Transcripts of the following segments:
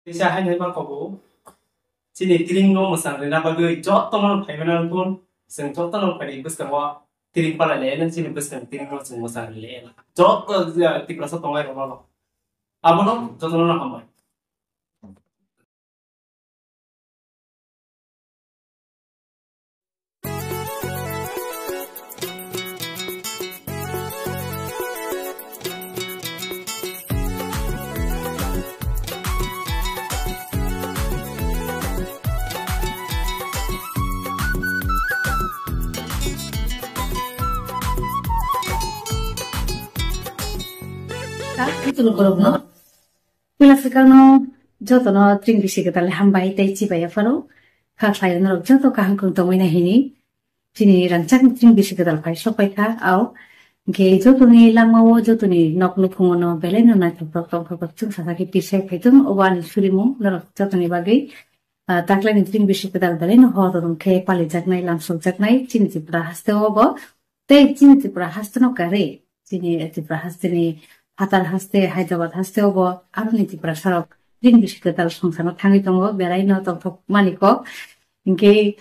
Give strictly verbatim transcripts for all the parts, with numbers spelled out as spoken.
Teisa hai nai ma kobo. Chini tiring no mwsang rina bagwi joto no phai mano kun. Chwng joto no phai bwskango tiring palai le, chini bwskang tiring no chwng mwsang le. Joto Tiprasa tongnai rok no. Abono joto no hambai. Puila swkangno jotono tring bisi kwtal hambai tei chibai yapharo. Kha khlai norok joto kaham kwrwng tongwi na hini. Chini rangchak tring bisi kwtal phai sok pai kha, au. Hwnkhe jotoni langmao, jotoni nok nukhungo no belai no naithok tok tongthok tok chwng sasa khe pisai phai thung, obo ani surimung norok jotoni bagwi. Ah, taklai ni tring bisi kwtal belai no hor rwng khe palijaknai, lamsokjaknai, chini Tripura haste o bo. Tei chini Tripura haste no kare, chini Tripura haste ni phatar haste, Hyderabad haste o bo aroni Tiprasa rok tring bisi kwtal songsar no thangwi tongo, belai no tongthok mani kok. Hwnkhe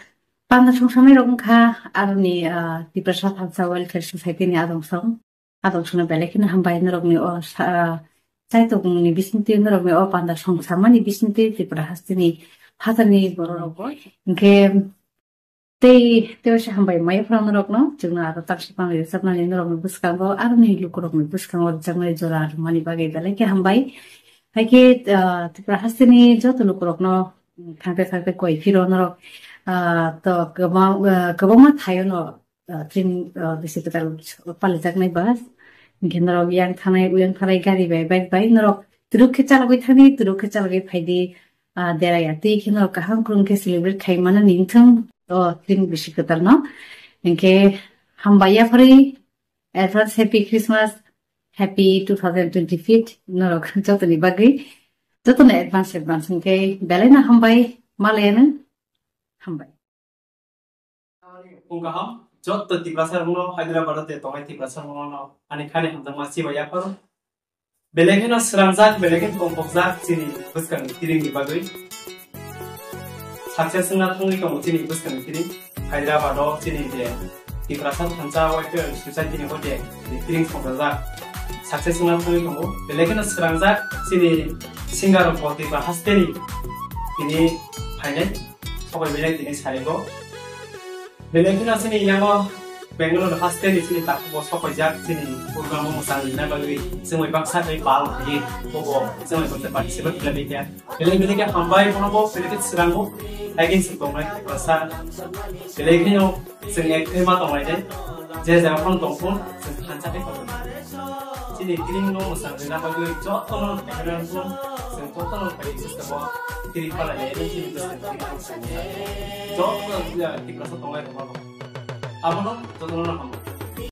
panda songsamani rok wngkha aroni, ah, Tiprasa Thansa Welfare Society ni adong song. Adong song no belai kheno hambai norok ni o sa-, ah, chaitok ni bisingtwi norok ni o panda songsamani bisingtwi Tripura haste ni phatar ni borok rok bo. Hwnkhe Tei, tei se hambai maya phano norokno, chwngno aro taksa pangni rwchapnani norokni bwskango, aroni lukurokni bwskango rwchapnai jora rwmani bagwi belai khe hambai. Hai khe, ah, Tripura hasteni joto lukurokno, mm, thangte thangte koi phiro norok, ah, to kwbang, ah, kwbangma thaio no, ah, tring, ah, bisi kwtal palijaknai ba. Hwnkhe norok yang thanai, uyang thanai gari bai, bike bai norok twrwk khe chalogwi thani, twrwk khe chalogwi phaidi. Ah, deraya tei kheno kaham kwrwng khe celebrate khai mano ni wngthung o tring bisi kwtal no. Hwnkhe hambai yaphari advance happy Christmas, happy two thousand twenty-five norok jotoni bagwi, jotono advance advance hwnkhe belai no hambai, malayano hambai. Phung kaham, joto Tiprasa rokno, Hyderabad o te tongnai Tiprasa rokno ani khani hamjakma chibai yapharo. Belai kheno srangjak, belai kheno tongthokjak chini bwskangni tiringni bagwi. Success wngna thangwi tongo chini bwskangni tiring. Hyderabad o chini je Tiprasa Thansa Welfare Society ni hoite tiring songchajak. Success wngna thangwi tongo. Belai kheno srangjak chini singer rok bo Tripura hasteni tini phainai. Sokoi belai tini sarigo. Belai kheno chini yango Bangalore hasteni chini takhuk bo sokoijak chini program o mwchang rina bagwi chwngwi baksa tei pal khlaiwi bobo chwngwi baksa participate khlaiwi kha. Belai belai khe hambai bono bo belai khe swrango. Again se tongnai bwsa. Belai kheno chwng ek khe ma tongnai de. Je jaga phano tongphun chwng thansa khe tongnai. Chini tiring no mwchang rina bagwi jotono kaitorni phung chwng jotono bai system o tiring palai lai chini bwskango tiring no chwng jotono Tiprasa tongnai rok abono jotono no hambai.